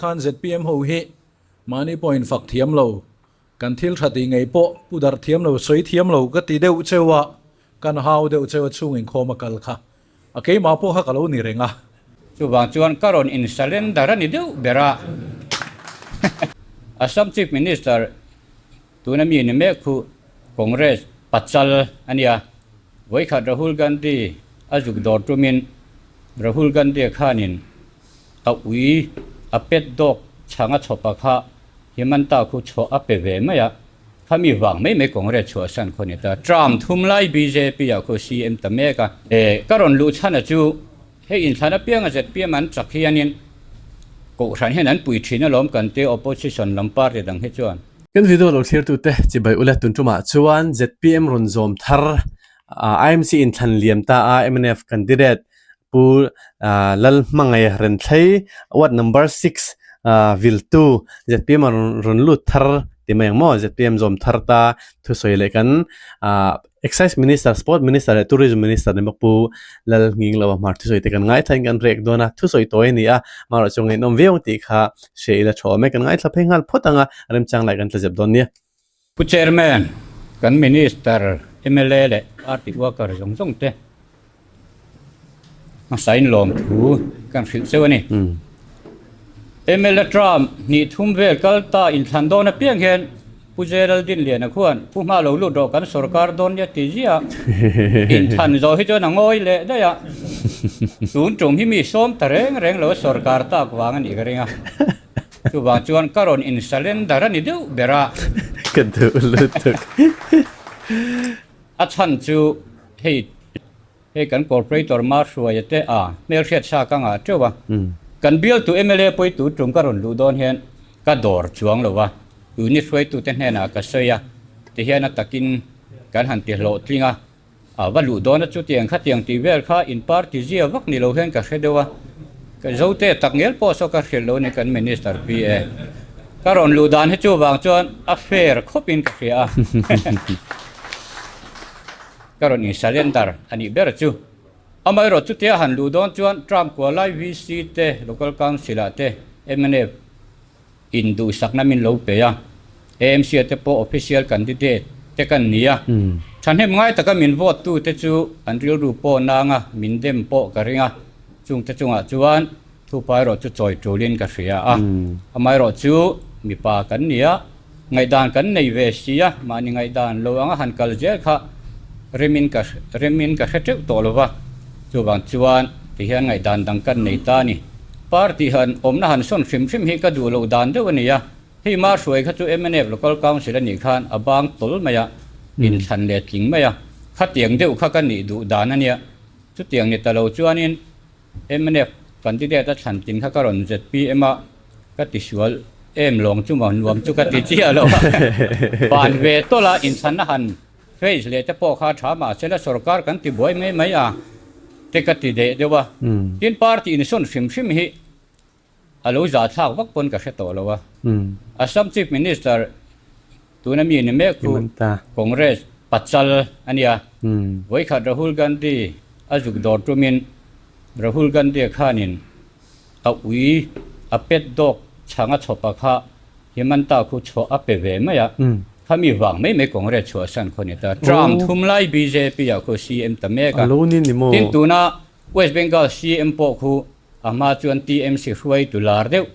Khan zpm ho hi mahni pawh in fak thiam lo, kan thil tha tih ngei pawh pu darh thiam lo, sawi thiam lo ka ti deuh cheu a, kan hau deuh cheu a chhung inkhawm a kal kha a keimah pawh kha ka lo ni reng a. Chuvang chuan ka rawn in surrender a ni deuh ber a. Assam Chief Minister tuna mi ni mek khu Congress pachal a nia. Vawikhat Rahul Gandhi a zuk dawr tumin Rahul Gandhi khanin A ui a pet dawk chhang a chhawpa kha Himanta khu chhuah a pe ve mai a, khami vang mai mai Congress chhuah san khaw ni ta. Term thum lai bjp ah khu CM ta mek a. E, ka rawn luh chhan a chu hei inthlan apianga zpm an chak hianin Kohhran hian an pui thin alawm kan te opposition lam party dang hi chuan. Kan video lo thlirtute chibai ula tun tumah chuan zpm rawn zawm thar IMC inthlan liam ta a mnf candidate Pu Lalhmangaih Renthlei ward number 6 viltu zpm a rawn lut thar ti mai ang maw zpm zawm thar ta thusawi leh kan excise minister sport minister leh tourism minister ni bawk Pu Lalnginglo a hmar thusawi te kan ngaithla in kan rek dawn a thusawi tawi a ni a amaherawhchu chu ngaihnawm viau ang tih kha hria ila tha awm e kan ngaithla phei nghal phawt ang a remchang lai kan tla zep dawn nia. Pu Chairman, kan Minister, mla leh party worker zawng zawng te hmasain lawmthu kan hrilh cheu a ni. Mla term hnih thum vel kal ta inthlan dawn apiang hian Pu Geraldine Liana khuan Pu hma lo lut rawh kan sorkar dawn nia ti ziah a, inthlan zawh hi chuan a ngawi leh daih a, tun tum hi mi sawm ta reng reng lo a sorkar tak vang a nih ka ring a. Chuvang chuan ka rawn in surrender a ni deuh ber a. Ka duh lutuk. A chhan chu hei hei kan corporator ma hruaia te a hmelhriat sa ka ngah teuh a. Kan bialtu mla pawitu tum ka rawn luh dawn hian ka dawr chuang lo a. Unit hruaitute hnenah ka sawi a, tihian a takin kan han ti hlawhtling a. A va luh dawn a chutiang khatiang tih vel kha in party zia vak ni lo hian ka hre deuh a, ka zote tak ngel pawh saw ka hrilh lo ni kan minister PA. Ka rawn luh dan hi chuvang chuan a fair khawp in ka hria a, ka rawn in surrender a nih ber chu. Amaherawh chutia han luh dawn chuan term kua lai VC te, local council ah te, mnf, In duhsakna min lo pe a, AMC a te pawh official candidate te kan ni a, thahnem ngai taka min vote tu te chu an rilru pawh nanga min dem pawh ka ring a, chung te chungah chuan thupa erawh chu chawi tulin ka hria a, amaherawh chu mipa kan ni a, ngaihdan kan nei ve si a, mahni ngaihdan lo anga han kal zel kha remin ka remin ka hre teuh tawh lo va, chuvang chuan tihian ngaihdan dang kan nei ta a ni. Party han awmna han sawn hrim hrim hi ka duh loh dan deuh a ni a, hei ma hruai kha chu mnf Local Council a nih khan a bang tawl mai a, inthlan leh tling mai a, khatiang deuh kha ka nih duh dan a nia. Chutiang ni ta lo chuanin mnf candidate a thlan tling kha ka rawn zpm a, ka tisual em lawng chu maw nuam chu ka ti chiah lo a, ban ve tawlh a inthlanna han Face leh te pawh kha tha mahse la sorkar kan ti buai mai mai a te ka ti deh deuh a, tin party insawn hrim hrim hi a lo zahthlak vak pawn ka hre tawh lo a. Assam Chief Minister tuna mi ni mek khu Congress pachal a nia, vawikhat Rahul Gandhi a zuk dawr tumin Rahul Gandhi khanin a ui a pet dawk chhang a chhawpa kha Himanta khu chhuah a pe ve mai a, khami vang mai mai Congress chhuah san khaw ni ta. Term thum lai bjp ah khu CM ta mek a, tin tuna West Bengal CM pawh khu a hma chuan TMC hruaitu lar deuh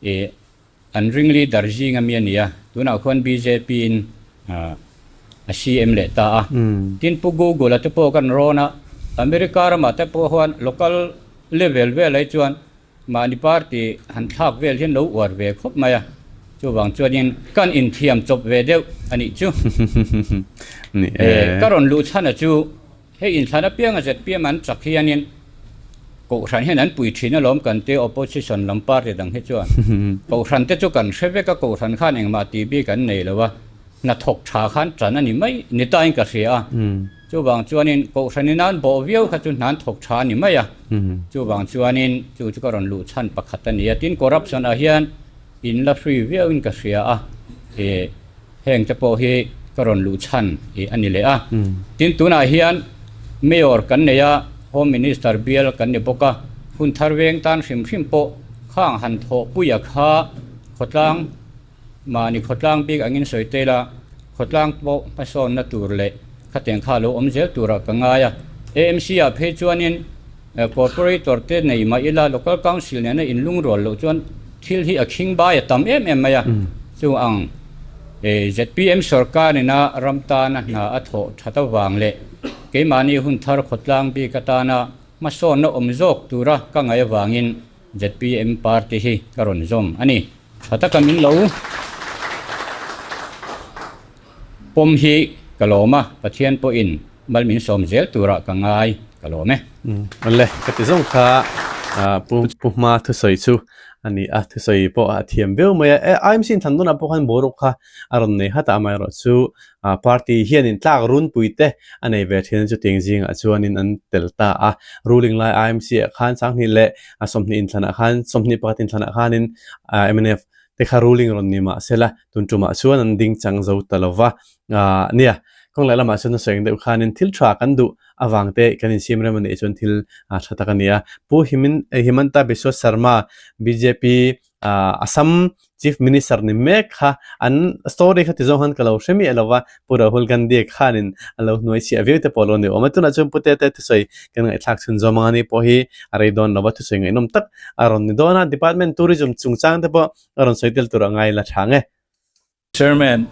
ih an ring leader zing ami a ni a, tunah khuan bjp in a CM leh ta a. Tin Pu Google a te pawh kan rawn a, America ramah te pawh huan local level velai chuan Mahni party han thlak vel hian lo uar ve khawp mai a, chuvang chuanin kan inthiam chawp ve deuh a nih chu. Ka rawn luh chhan a chu hei inthlan apianga zpm an chak hianin Kohhran hian an pui thin alawm kan te opposition lam party dang hi chuan Kohhran te chu kan hre vek a, Kohhran khan engmah tih bik an nei lo a, hnathawk tha khan tan a ni mai ni tain ka hria a. Chuvang chuanin Kohhran in an bawh viau kha chu hna an thawk tha a ni mai a, chuvang chuanin chu chu ka rawn luh chhan pakhat a ni a. Tin, corruption ah hian in la free viau in ka hria a, ih heng te pawh hi ka rawn luh chhan ih a ni leh a. Tin, tunah hian Mayor kan nei a, Home Minister bial kan ni bawk a, hun thar veng tan hrim hrim pawh. Khang han thawhpuia kha khawtlang mahni khawtlang bik angin sawi te ila, khawtlang pawh hmasawnna tur leh khatiang kha lo awm zel turah ka ngai a. AMC ah phei chuanin Corporator te nei mah ila Local Council nena inlungrual loh chuan thil hi a khing bai a tam em em mai a. Chu ang zpm sorkar ina ram tana hna a thawh that avang leh keimahni hun thar khawtlang bik atana hmasawnna awm zawk tura ka ngaih avangin zpm party hi ka rawn zawm a ni. Tha taka min lo pawm hi ka lawm a, Pathian pawhin mal min sawm zel turah ka ngai, ka lawm e. Awle, ka ti zawng kha Pu Pu Hma thusawi chu a ni a, thusawi pawh a thiam viau mai a. E, IMC in thlan dawnah pawh khan boruak kha a rawn nei hat a, amaherawh chu party hianin tlak runpui te a nei ve thin a, chutiang zingah chuanin an tel ta a. Ruling lai IMC ah khan 20 leh 20 inthlanah khan 21 inthlanah khanin mnf te kha ruling rawn ni mah sela tun tumah chuan an ding chang zo ta lo va. Nia, kawng leh lamah chuan a sawi ang deuh khanin thil tha kan duh avang te kan insiam rem a nih chuan thil tha tak a ni a. Pu Himanta Biswa Sarma, bjp Assam Chief Minister ni mek kha an story kha ti zawng khan ka lo hre miah lo va, Pu Rahul Gandhi khanin a lo hnuai chhiah viau te pawh a lo ni awm a. Tunah chuan Pu Tete thusawi kan ngaihthlak chhun zawm ang a ni pawh hi a rei dawn lo va, thusawi ngaihnawm tak a rawn ni dawn a. Department Tourism chungchang te pawh a rawn sawi tel tur a ngai la tha nge. Chairman,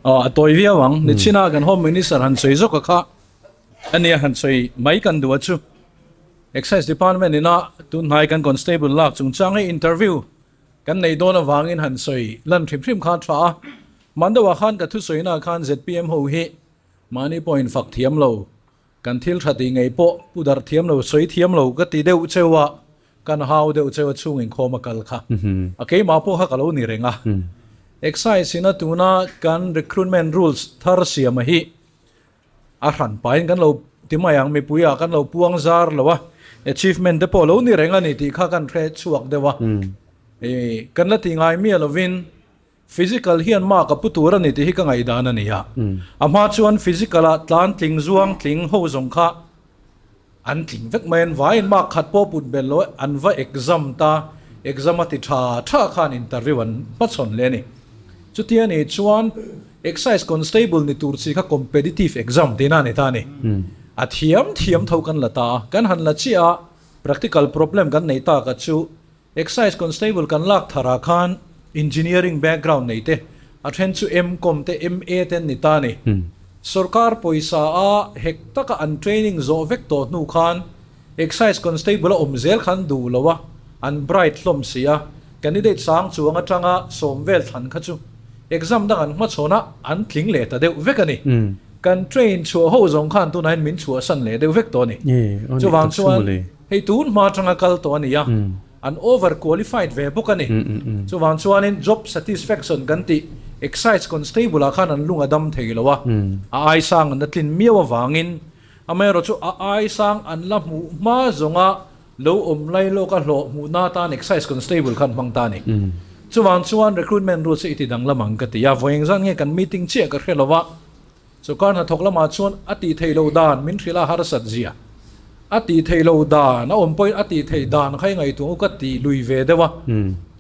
Aw a tawi viau ang, nichina kan Home Minister han sawi zawk a kha a nia han sawi mai kan duh a chu. Excise Department ina tun hnai kan Constable lak chungchang hi interview kan nei dawn avangin han sawi lan hrim hrim kha a tha a. Mandauah khan ka thusawina khan zpm ho hi mahni pawh infak thiam lo Kan thil tha tih ngei pawh pu darh thiam lo, sawi thiam lo ka ti deuh cheu a, kan hau deuh cheu a chhung inkhawm a kal kha. A keimah pawh kha ka lo ni reng a. Excise ina tuna kan recruitment rules thar siam a hi a hran pahin kan lo ti mai ang, mipui ah kan lo puang zar lo a, achievement te pawh lo ni reng a ni tih kha kan hre chhuak deuh a. Kan la ti ngai miah lovin Physical hian mark a pu tur a ni tih hi ka ngaihdan a ni a. A hma chuan physical ah tlan tling zuang tling ho zawng kha an tling vek mai an vaiin mark khat pawh put belh lo an va exam ta, exam a ti tha tha khan interview an hmachhawn leh a ni. Chutia ni chuan Excise Constable ni tur chi kha competitive exam tihna a ni ta a ni. A thiam thiam tho kan la ta a, kan han la chiah a, practical problem kan nei tak a chu Excise Constable kan lak tharah khan Engineering background nei te, a then chu M.Com te MA te an ni ta a ni. Sorkar pawisa a hek taka an training zawh vek tawh hnu khan Excise Constable a awm zel khan duh lo a, an bright hlawm si a, candidate sang chuang atanga sawm vel thlan kha chu exam dang an hmachhawn a, an tling leh ta deuh vek a ni. Kan train chhuah ho zawng khan tunah hian min chhuahsan leh deuh vek tawh a ni. Chuvang chuan Hei tun hma atanga kal tawh a ni a, an over qualified ve bawk a ni. Chuvang chuanin job satisfaction kan tih Excise Constable ah khan an lung a dam thei lo a, a ai sang an la tlin miau avangin amaherawh chu a ai sang an la hmuh hma zawnga lo awm lai lawka hlawh hmuhna atan Excise Constable khan hmang ta a ni. Chuvang chuan recruitment rules hi i ti danglam ang ka ti a, vawi engzat nge kan meeting chiah ka hre lo a, Sawrkar hnathawk lamah chuan a tih theih loh dan min hrilh a harsat zia. A tih theih loh dan a awm pawhin a tih theih dan kha i ngaihtuah u ka ti lui ve deuh a.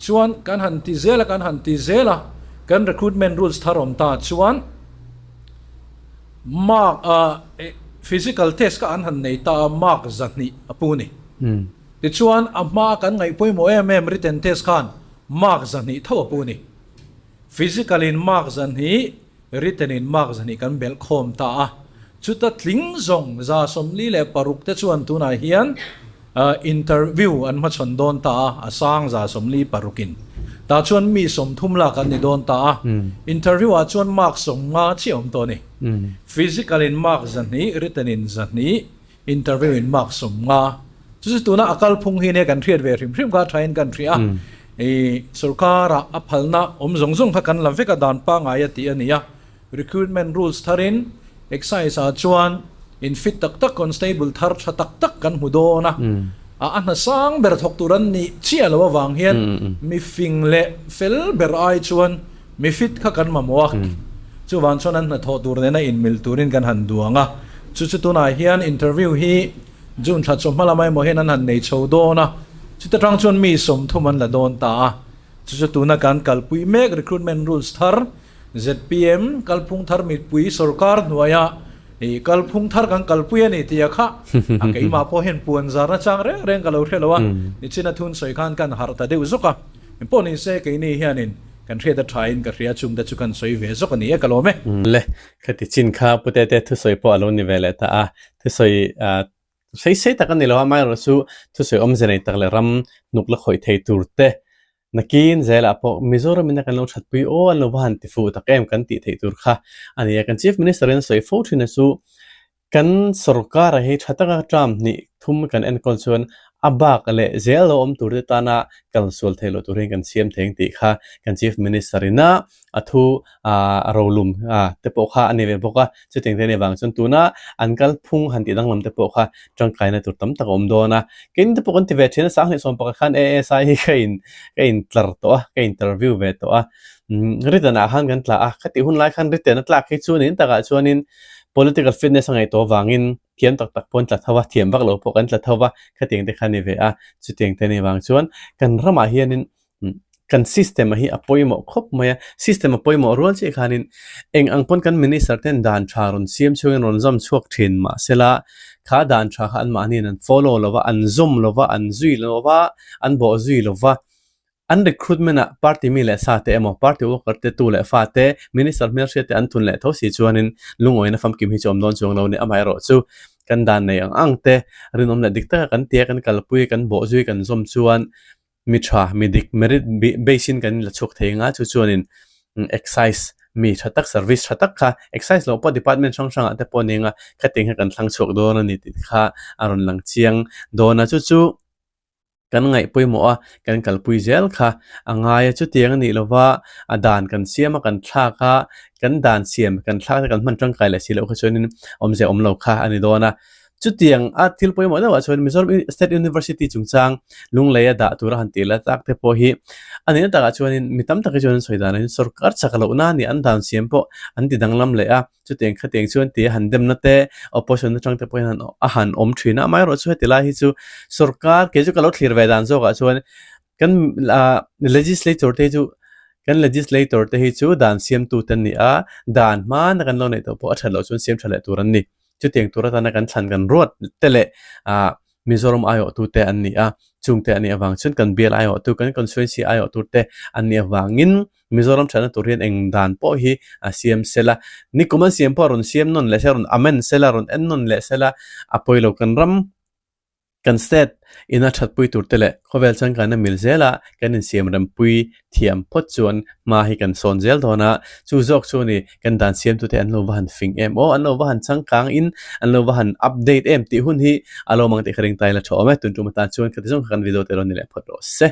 Chuan kan han ti zel a, kan han ti zel a, kan recruitment rules thar awm ta chuan mark physical test kha an han nei ta a, mark 200 a pu ni. Tichuan a hmaa kan ngaih pawimawh em em written test khan mark 200 tho a pu ni. Physical in mark 200 Written in mark zahnih kan belh khawm ta a, chuta tling zawng 46 te chuan tunah hian interview an hmachhawn dawn ta a, a sang 46 in. Tah chuan mi 30 lak an ni dawn ta a, interview ah chuan mark 50 chiah awm tawh a ni. Physical in mark 200, written in 200, Interview in mark 50. Chu chu tuna a kalphung hi nia kan hriat ve hrim hrim kha a thain kan hria a. I sorkara a phalna awm zawng zawng kha kan la vek a dan pangngai a tih a ni a. Recruitment rules tharin excise ah chuan in fit tak tak constable thar tha tak tak kan hmu dawn a. A a hna sang ber thawk tur an nih chiah lo avang hian mi fing leh fel ber ai chuan Mi fit kha kan mamawh a, chuvang chuan an hnathawh tur nena inmil turin kan han duang a. Chu chu tunah hian interview hi June thla chawhma lama emaw hian an han nei chho dawn a. Chuta tang chuan mi 30 an la dawn ta a, chu chu tuna kan kalpui mek recruitment rules thar zpm kalphung thar mipui sorkar hnuaia ih kalphung thar kan kalpui a ni tih a kha a keimah pawh hian puan zarna chang reng reng ka lo hre lo a, nichina thun sawi khan kan harh ta deuh zawk a, engpawh ni se keini hianin kan hriat a thain ka hria chungte chu kan sawi ve zawk a ni e ka lawm e. Le, khati chin kha Putete thusawi pawh a lo ni ve leh ta a, thusawi Sei sei tak a ni lo a, amaherawhchu thusawi awmze nei tak leh ram hnuk la khawih thei tur te nakin zelah pawh Mizoram in a kan lo thatpui aw an lo va han ti fuh tak em kan tih theih tur kha a ni a. Kan Chief Minister in a sawi fo thin a chu kan sorkar ah hi tha taka term hnih thum kan enkawl chuan a bak leh zel lo awm tur te tana kal sual theih loh tur hian kan siam thei ang tih kha kan Chief Minister in a a thu a rolum te pawh kha a ni ve bawk a, chutiang te a nih avang chuan tuna an kalphung han tih danglam te pawh kha tangkaina tur tam tak a awm dawn a, keini te pawh kan ti ve thin a, 2011 khan ASI hi ka in ka in tlar tawh a, ka interview ve tawh a, written ah khan kan tla a, khatih hun lai khan written a tlak hi chu nin takah chuanin political fitness a ngaih tawh avangin thiam tak tak pawh an tla tho a, thiam vak lo pawh kan tla tho va, khatiang te kha a ni ve a, chutiang te a nih avang chuan kan ramah hianin Kan system a hi a pawimawh khawp mai a, system a pawimawh rual chiah khanin eng ang pawn kan minister ten dan tha rawn siam chungin rawn zawm chhuak thin mahsela kha dan tha kha anmahniin an follow lo va, an zawm lo va, an zui lo va, an bawh zui lo va. An recruitment ah party mi leh sa te emaw party worker te tu leh fa te minister hmelhriat te an thun leh tho si chuanin lungawina famkim hi chu awm dawn chuang lo a ni. Amaherawhchu kan dan nei ang ang te rinawm leh dik taka kan tia kan kalpui kan bawh zui kan zawm chuan Mi tha, mi dik, merit base in kan la chhuak thei anga chu chuanin excise mi tha tak service tha tak kha excise loh pawh department hrang hrangah te pawh a ni anga khatiang kha kan thlang chhuak dawn a ni tih kha a rawn lang chiang dawn a chu chu kan ngaih pawimawh a kan kalpui zel kha a ngai a chutiang a nih lova a dan kan siam a kan thlak a kan dan siam kan thlak te kan hman tangkai leh si loh kha chuanin awmze awm lo kha a ni dawn a. Chutiang a thil pawimawh deuhah chuan Mizoram State University chungchang Lungleia dah tura han tih la tak te pawh hi a nihna takah chuanin mi tam tak hi chuan an sawi dan ah hian sorkar chak lohna a nih an dan siam pawh an ti danglam leh a, chutiang khatiang chuan tia han demna te opposition atang te pawh hian a han awm thin a, amaherawhchu chu heti lai hi chu sorkar kei chu ka lo thlir ve dan zawkah chuan kan legislature te hi chu kan legislator te hi chu dan siamtu te an ni a, dan hmana kan lo neih tawh pawh a that loh chuan siam tha leh tur an ni. Chutiang tur atana kan thlan kan ruat te leh ah Mizoram aiawhtute an ni a, chungte an nih avang chuan kan bial aiawhtu kan constituency aiawhtute an nih avangin Mizoram thatna tur hian eng dan pawh hi a siam sel a, nikum an siam pawh a rawn siam nawn leh se, a rawn amend sel a, rawn en nawn leh sel a, a pawi lo kan ram. Kan state ina thatpui tur te leh khawvel changkanna mil zela kan insiam rempui thiam phawt chuan hma hi kan sawn zel dawn a, chu zawk chu a ni kan dan siamtute an lo va han fing em aw, an lo va han changkang in an lo va han update em tih hun hi a lo mang tih ka ring ta ila tha awm e, tun tum atan chuan khati zawng kha kan video te rawn ni leh phawt rawh se.